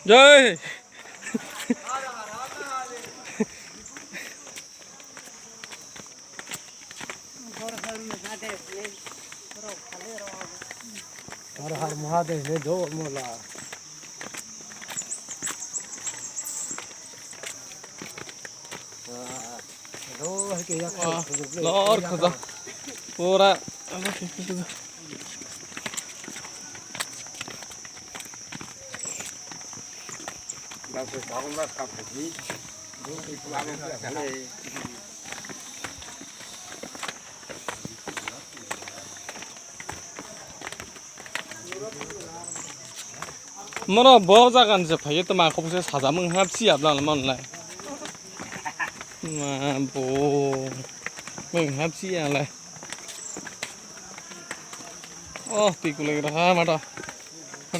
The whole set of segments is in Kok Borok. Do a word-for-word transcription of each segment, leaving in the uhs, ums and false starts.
Jai. Har Har Mahadev ne do mola. Lor khaja. Pura. Moro bo jaga ni se phaiyo to ma khobose sajamung hap si abla manlai. Ma bo. Mung hap si alai. Oh, twi kulai raha mata.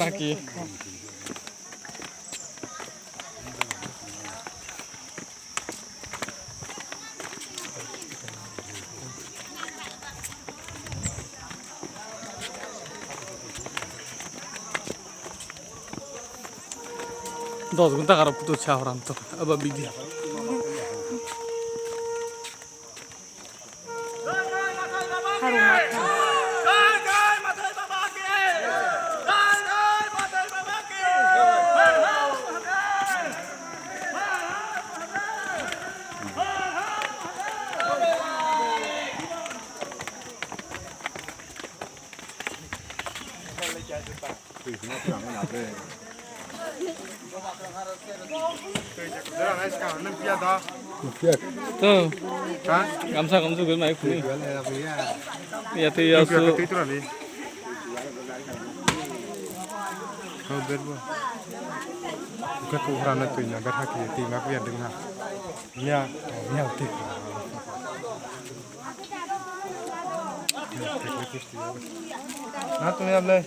Raki. Dos gunta karo puto cha horam to aba bidi. To. Gamsa gamsu goi mai khuni. Ya twi ya su. Nya, nya, twi. Na, twi, able.